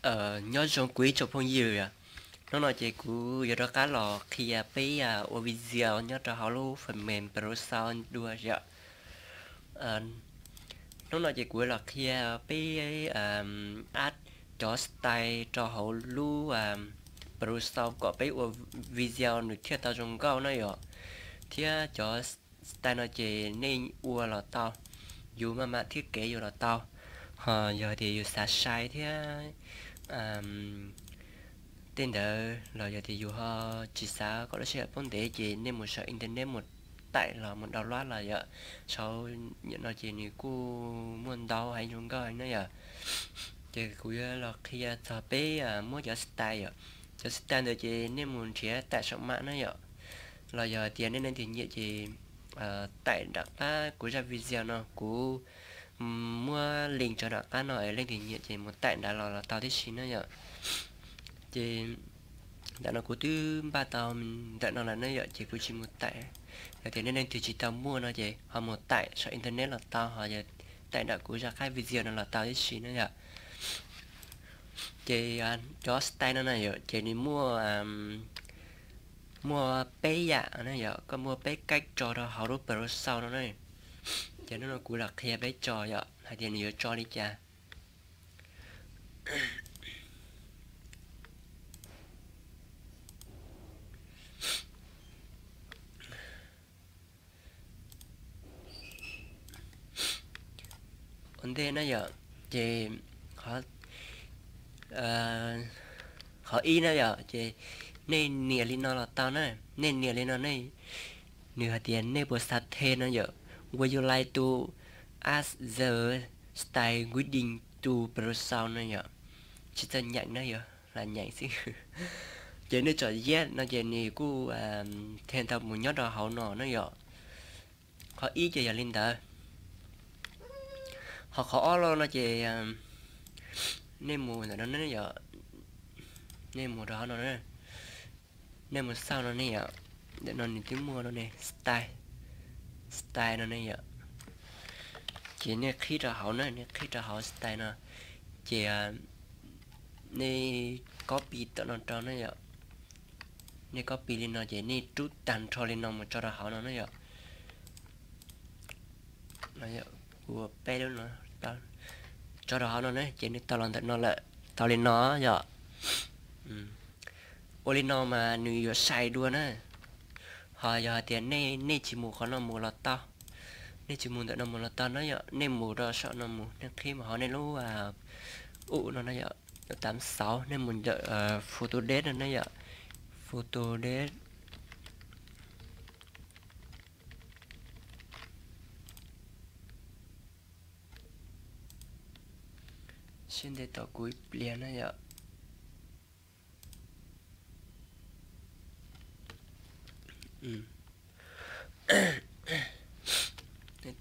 Nyob zoo kuv ib tsoom phooj ywg, hnub no ces kuv yuav rov qab los qhia peb ua video nyob rau hauv lub phần mềm Pro Sound dua yom. Hnub no ces kuv los qhia peb add cov style rau hauv lub Pro Sound kom peb ua video nws thiaj tau zoo nkauj na yom. Thiab cov style no ces nej ua los tau, yus maj mam thiab kev yus los tau. Ho yog tias yus xav sai thiab tej ntawd los yog tias yus ho tsis xav kom lub sij hawm poob ntev ces nej mus saum internet mus taim los mus download los yom. Saum no ces nws kuj muaj ntau heev zoo nkauj heev na yom. Ces kuv yuav los qhia txog peb muab cov style yom. Cov style ntawd ces nej mus nrhiav taim saum mam na yom. Los yog tias nej leej twg nyiam ces taim nram qab kuv zaj video no kuv muab link tso nram qab no, leej twg nyiam ces mus taim nrad los los tau tib si na yom. Ces ntawm no kuv twb npaj tau ntawm no lawm na yom, ces kuv tsis mus taim. Yog tias nej leej twg tsis tau muaj no ces ho mus taim saum internet los tau, ho yog taim nram kuv zaj qab video no los tau tib si na yom. Ces cov style no na yom, ces nws muaj muaj peb yam na yom, koj muaj peb cách tso rau hauv lub Pro Sound no na. Ces hnub no kuv los qhia peb tso yom, hais tias nws yuav tso li cas. Ua ntej na yom, ces qhov ib na yom, ces nej nias li no los tau na. Nej nias li no ne, nws hais tias nej puas xav the no yom, would you like to add the style within to Pro Sound no yom. Tsis txawj nyeem na yom, lam nyeem xwb. Ces nej tsom yes no ces nws kuj the tau mus nyob rau hauv no na yom. Qhov ib ces yog li ntawd. Ho qhov ob los no ces nej mus ntawm no ne yom, nej mus rau hauv no, nej mus xauj no ne yom. Ntawm no nws twb muaj no ne, style, style no ne yom. Ces nej qhib rau hauv na, nej qhib rau hauv style no, ces nej copy tom no rau na yom. Nej copy li no ces nej rub tag nrho li no mus tso rau hauv no na yom. Ua peb lub no, tso rau hauv no na ces nws tau los ntawm no lawm, tau li no yom. Ua li no mas nws yuav sai dua na. Ho yog hais tias nej, nej tsis mus qhov no mus los tau, nej tsis mus ntawm no mus los tau na yom, nej mus rau saum no mus, nej qhib mus hauv nej lub ub no na yom, tam xauv nej mus ntawm Photo Desk no na yom, Photo Desk. Sib ntev tos kuv ib pliag na yom.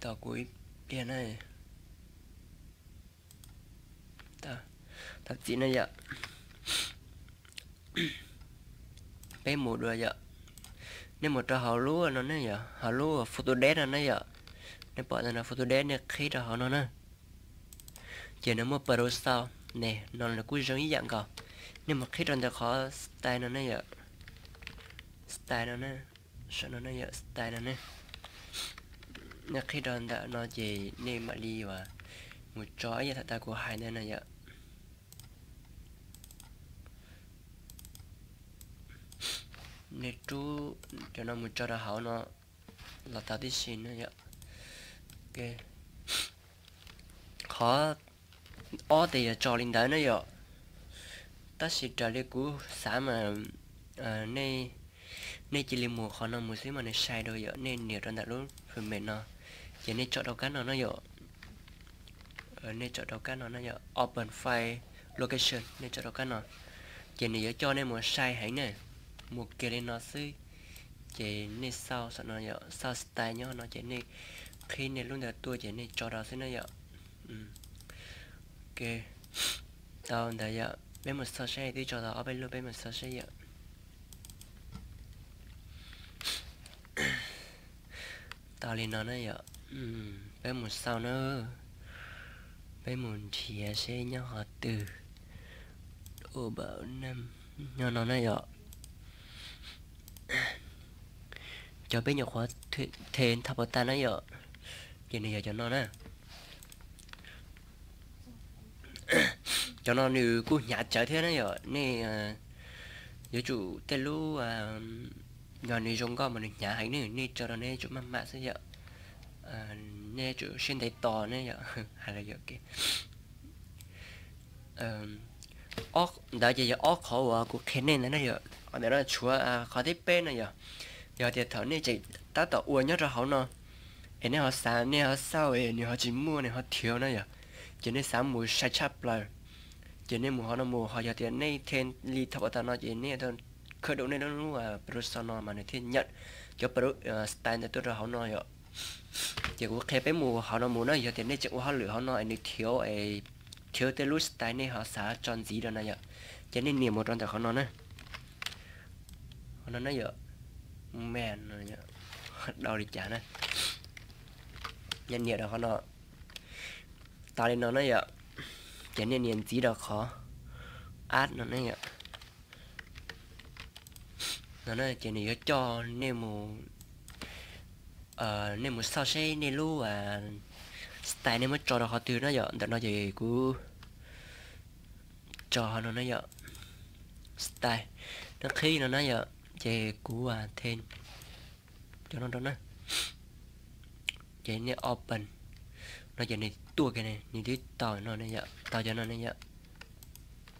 Tos kuv ib pliag na. Thov txim na yom. Peb mus dua yom. Nej mus rau hauv lub no ne yom, hauv lub Photo Desk no ne yom. Nej pom ntawm no Photo Desk, nej qhib rau hauv no na. Ces nws muaj Pro Sound ne, no nws kuj zoo ib yam nkaus. Nej mus qhib rau ntawm qhov style no ne yom. Style no ne, saum no ne yom, style no ne. Nej qhib rau ntawm no ces nej mam li uas mus tso ib yam thaum kuv hais ntawd na yom. Nej rub cov no mus tso rau hauv no los tau tib si na yom. Qhov ob ces yog tso li ntawd na yom. Tab sis raws li kuv xav mas nej cia li mus qhov no mus xwb mas nws sai dua yom. Nej nias rau ntawm lub phần mềm no, ces nej tsom rau kab no na yom. Nej tsom rau kab no na yom, Open File Location, nej tsom rau kab no. Ces nws yuav coj nej mus sai heev na, mus kiag li no xwb. Ces nej xauj saum no yom, xauj style nyob no ces nej qhib nej lub ntawd tuaj ces nej tso rau xwb na yom. Tau ntawd yom, peb mus xauj saib, twb tso tau ob peb lub, peb mus xauj saib yom. Tau li no na yom, peb mus xauj na, peb mus nrhiav seb nyob qhov twg. Ua npam nyob no na yom. Cov peb nyuam qhuav them thaj pov tas na yom, ces nws yog cov no na. Cov no nws kuj hnyav tsawv thiab na yom. Nej yuav tsum tej lub, yog nws zoo nkauj mas nws hnyav heev ne, nej tso rau nej tsum maj mam xwb yom. Nej tsum siab ntev tos ne yom. Hais los yog ntawd ces yog ob qhov uas kuv qhia nej ntawd na yom. Ntawm no tshuav qhov thib peb no yom, yog tias thaum nej tseem tab tom ua nyob rau hauv no es nej ho xav, nej ho xauj es nws ho tsis muaj, nws ho thiav na yom, ces nej xav mus sai tshaj plaws, ces nej mus hauv no mus. Ho yog tias nej them li thaj pov tas no ces nej khawb daum nej lub Play Store no mas nws thiaj nyam cov style ntawd tuaj rau hauv no yom. Ces kuv qhia peb mus hauv no mus na, yog tias nej tseem ua hauj lwm hauv no es nws thiav, thiav tej lub style nej ho xav tso ntxiv rau no yom, ces nej nias mus rau ntawm qhov no na. Qhov no na yom, me no, dau li cas na. Nias rau qhov no, tas li no na yom, ces nej nias ntxiv rau qhov add no na yom. No ces nws yuav coj nej mus, nej mus xauj seb nej lub style nej muab tso rau qhov twg na yom. Ntawm no ces kuv tso qhov no na yom, style, nws qhib no na yom, ces kuv them cov no rau na. Ces nej open no ces nws tuaj kiag, nws twb tau no ne yom, tau cov no ne yom,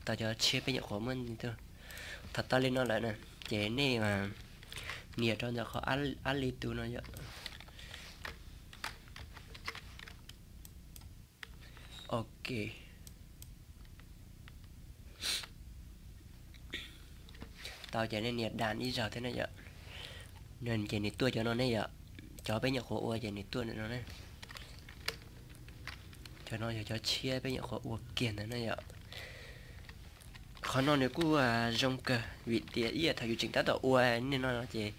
tau cov tshiab peb nyuam qhuav muab tuaj. Thaum tau li no lawm na, ces nej nias rau ntawm qhov add li tus no yom. Ok. Tau ces nej nias done ib zaug thiab na yom. Ces nws tuaj cov no ne yom, cov peb nyuam qhuav ua ces nws tuaj no ne. Cov no yog cov tshiab peb nyuam qhuav ua kiag ntawd na yom. Qhov no nws kuj zoo kawg vim tias ib yam thaum yus tseem tab tom ua nej no ces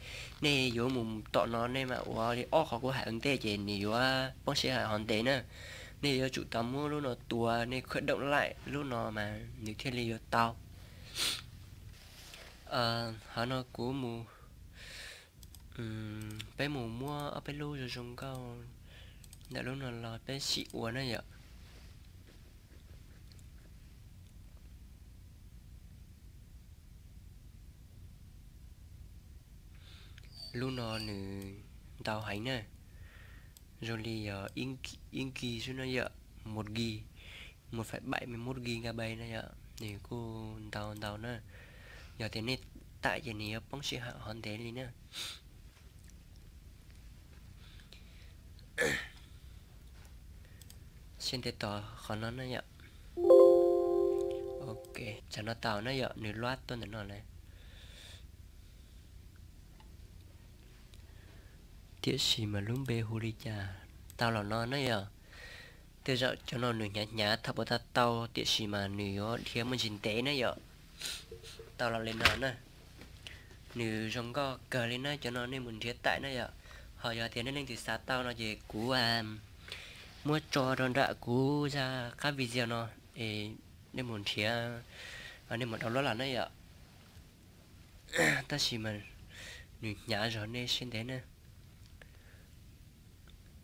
nej yuav mus tom no nej mam ua li ob qhov kuv hais ua ntej ces nws yuav poob sij hawm ho ntev na. Nej yuav tsum tau muab lub no tua nej khawb daum laim lub no mas nws thiaj li yuav tau. Qhov no kuv mus, peb mus muab ob peb lub zoo zoo nkauj ntawm lub no los peb sim ua na yom. Lub no nws ntau heev na, zoo li yog ib nkig xwb no yom, một gi, một phẩy bảy mươi mốt gigabyte na yom, nws kuj ntau ntau na. Yog tias nej tải ces nws yuav poob sij hawm ho ntev li na. Siab ntev tos qhov no na yom. Ok, tsam no tau na yom, nws luab tuaj ntawm no lawm. Tiam sis mas lub npe hu li cas? Tau los no na yom. Tej zaum cov no nws hnyav hnyav thaj puas tau tau, tiam sis mas nws yuav dhia muaj ntsis ntev na yom. Tau los li no na. Nws zoo nkauj kawg li na, cov no nej mus nrhiav tải na yom. Ho yog tias nej leej twg xav tau no ces kuv muab tso rau nram kuv zaj qab video no, es nej mus nrhiav, nej mus download los na yom. Tab sis mas nws hnyav zog, nej siab ntev na,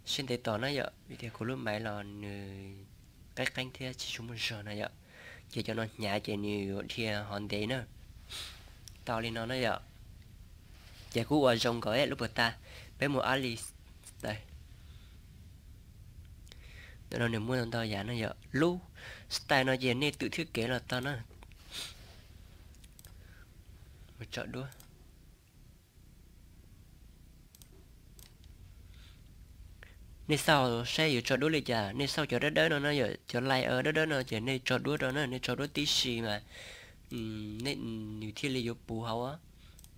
siab ntev tos na yom, vim tias kuv lub maiv los nws qeeb qeeb thiab tsis tshua muaj zog na yom. Ces cov no hnyav ces nws yuav dhia ho ntev na. Tau li no na yom. Ces kuv ua zoo nkaus lub puas tas, peb mus add li style. Ntawm no nws muaj ntau yam na yom. Lub style no ces nej twm thwj kev los tau na. Mus tso duab. Nej xauj saib yuav tso duab li cas, nej xauj cov dawb dawb no na yom, cov layer dawb dawb no ces nej tso duab rau na, nej tso duab tib si mas nws thiaj li yuav puv hauv.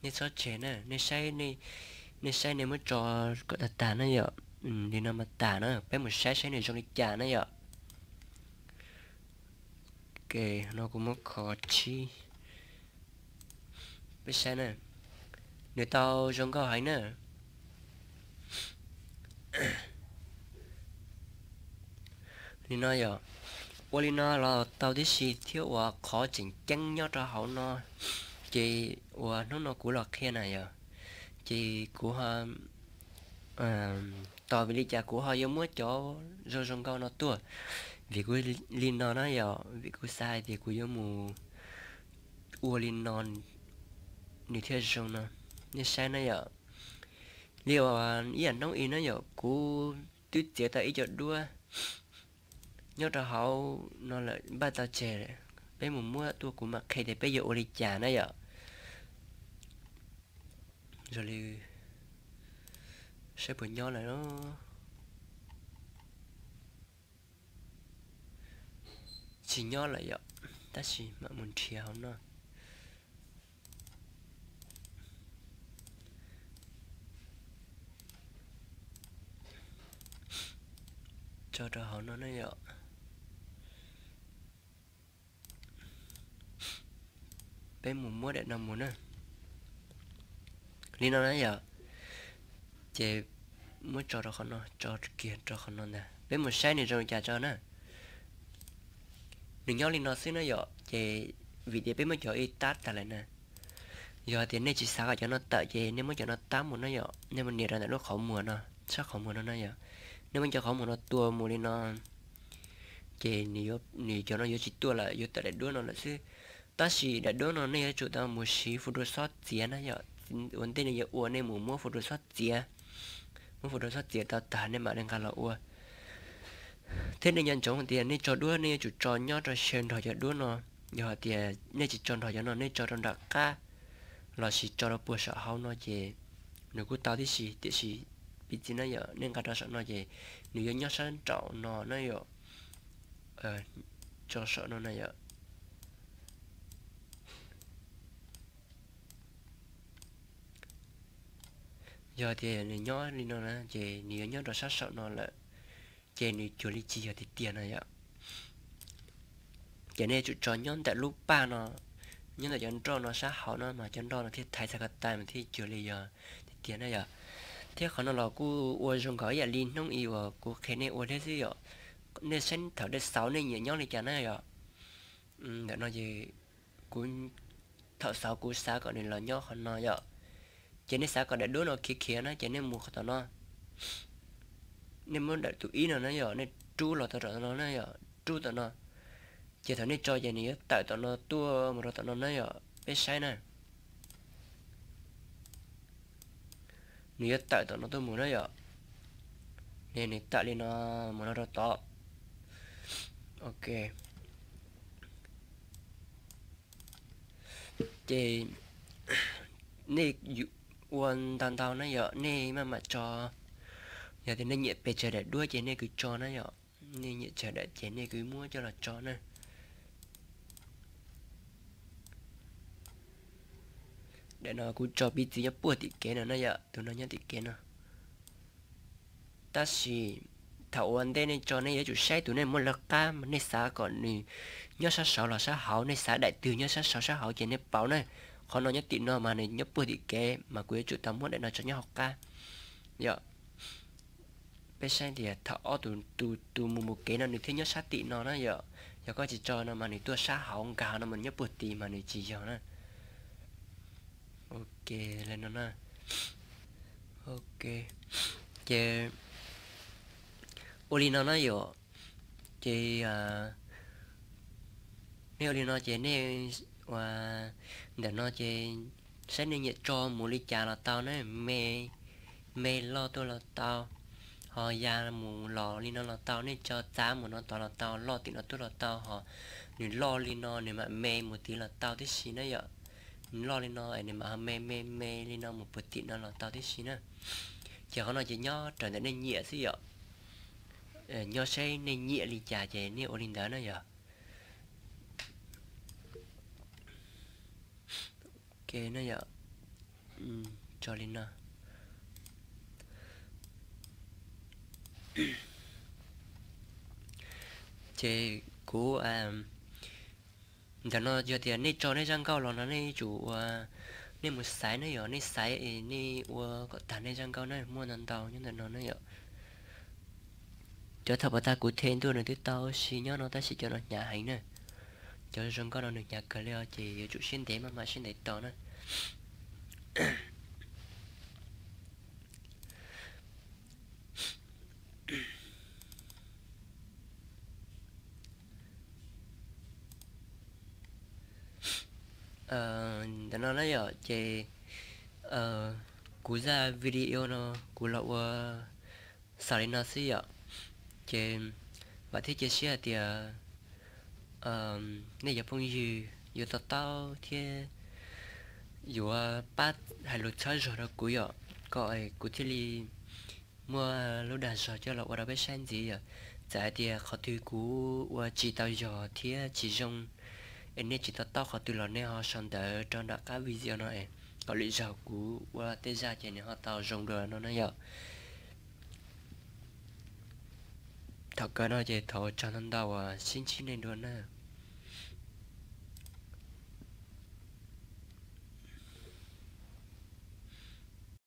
Nej txhob tseg na, nej saib, nej saib nej muab tso kom tag tag na yom. Li no mas tas na, peb mus saib saib nws zoo li cas na yom. Ok, no kuv muab kho tsib. Peb saib na, nws tau zoo nkauj heev na. Li no yom, Ua li no los tau tib si thiab uas qhov tseem ceeb nyob rau hauv no, ces uas hnub no kuv los qhia na yom, ces kuv ho tos vim li cas kuv ho yuav muab cov zoo zoo nkauj no tuaj, vim kuv li no na yom, vim kuv xav hais tias kuv yuav mus ua li no nws thiaj zoo no. Nej saib na yom, li uas ib yam hnub ib na yom, kuv twb txiav tau ib co duab nyob rau hauv no lawm, npaj tau tseg, peb mus muab tuaj kuv mam qhia tias peb yuav ua li cas na yom. Zoo li saib puas nyob lawm. Tsis nyob lawm yom, tab sis mam mus nrhiav hauv no. Tso rau hauv no na yom. Peb mus muab daim no mus na. Li no na yom. Ces muab tso rau qhov no, tso kiag rau qhov no ntag. Peb mus saib nws zoo li cas tso na. Nws nyob li no xwb na yom, ces vim tias peb muab cov ib tab tag lawm na. Yog tias nej tsis xav kom cov no tawm ces nej muab cov no tab mus na yom, nej mus nias rau ntawm lub qhov muag no, sab qhov muag no na yom. Nej muab cov qhov muag no tua mus li no, ces nws cov no yuav tsis tuaj lawm, yuav tawm daim duab no lawm xwb. Tab sis daim duab no nej yuav tsum tau mus siv Photoshop txiav na yom. Ua ntej nej yuav ua nej mus muab Photoshop txiav, muab Photoshop txiav tau tag nej mam li nqa los ua. Thiab nej nco ntsoov hais tias nej tso duab nej yuav tsum tso nyob rau saum nrog cov duab no. Yog hais tias nej tsis tso nrog cov no, nej tso rau nram qab lossis tso rau puag saum hauv no ces nws kuj tau tib si, tiam sis piv txwv na yom, nej nqa rau saum no ces nws yuav nyob sab nraum no na yom. Tso saum no na yom. Yog tias nws nyob li no na ces nws yuav nyob rau sab saum no lawm, ces nws cuag li tsis yog tiag tiag no yom. Ces nej yuav tsum tso nyob ntawm lub paj no, nyob ntawm cov nroj no sab hauv no mas cov nroj no thiaj thaiv txog ko taw mas thiaj cuag li yog tiag tiag na yom. Thiab qhov no los kuj ua zoo nkaus ib yam li hnub ib uas kuv qhia nej ua thiab xwb yom. Nej saib thaum nej xauv nej nyiam nyob li cas na yom. Ntawm no ces kuv, thaum xauv kuv xav kom nws los nyob qhov no yom. Ces nej xav kom daim duab no khiav khiav na ces nej mus qhov tom no, nej muab daim tus ib no na yom, nej rub los tau tom no na yom, rub tom no. Ces thaum nej tso ces nws yuav tawm tom no tuaj mus rau tom no na yom, peb saib na. Nws yuav tawm tom no tuaj mus na yom. Nws tawm li no mus no rau tod. Ok. Ces nej ua ntau ntau na yom, nej maj mam tso. Yog tias nej nyiam pes tsawg daim duab ces nej kwv tso na yom. Nej nyiam tsawg daim ces nej kwv muab coj los tso na. Daim no kuv tso piv txwv nyob puag tim kev no na yom, tus no nyob tim kev no. Tab sis thaum ua ntej nej tso nej yuav tsum saib tus nej muab lawv qab, nej xav kom nws nyob sab saud los sab hauv, nej xav daim twg nyob sab saud sab hauv ces nej pauv na. Qhov no nyob tim no mas nws nyob puag tim kev mas kuv yuav tsum tau muab daim no tso nyob hauv qab yom. Peb saib tias thaum ob tus, tus mus mus kev no nws thiaj nyob sab tim no na yom. Yog koj tsis tso no mas nws tuaj sab hauv nkag no mas nyob puag tim mas nws tsis yog na. Ok, li no na. Ok, ces ua li no na yom. Ces nej ua li no ces nej ua ntawm no ces saib nej nyiam tso mus li cas los tau na, me, me loj tuaj los tau, ho ya mus los li no los tau, nej tso txav mus no tod los tau, loj tim no tuaj los tau, ho nws loj li no nws mam me mus tid los tau tib si na yom. Nws loj li no es nws mam ho me me me li no mus puag tim no los tau tib si na. Ces qhov no ces nyob raws ntawm nej nyiam xwb yom. Nyob saib nej nyiam li cas ces nej ua li ntawd na yom. Ok na yom, tso li no. Ces kuv, ntawm no yog tias nej tso nej zaj nkauj los no nej yuav tsum ua, nej mus xaiv na yom, nej xaiv es nej ua kom tag nej zaj nkauj na, muaj ntau ntau nyob ntawm no na yom. Cov thaum pas tag kuv the ntuj nws twb tau siv nyob no tab sis cov no hnyav heev na. Cov zoo nkauj no nws hnyav kawg li os ces yuav tsum siab ntev maj mam siab ntev tos na. Ntawm no na yom, ces kuv zaj video no kuv los ua xaus li no xwb yom. Ces vam thiab cia siab hais tias nej cov phooj ywg yuav to taub thiab yuav pab hais lus txhawb zog rau kuv yom, kom kuv thiaj li muaj lub dag zog coj los ua rau peb saib ntxiv yom. Txawm hais tias qhov twg kuv ua tsis tau yog thiab tsis zoo es nej tsis to taub qhov twg los nej ho sau ntawv rau nram qab video no es kom lwm zaug kuv ua tej zaj ces nws ho tau zoo dua no na yom. Thaum kawg no ces thov ua tsaug ntau ntau uas sib ntsib nej dua na.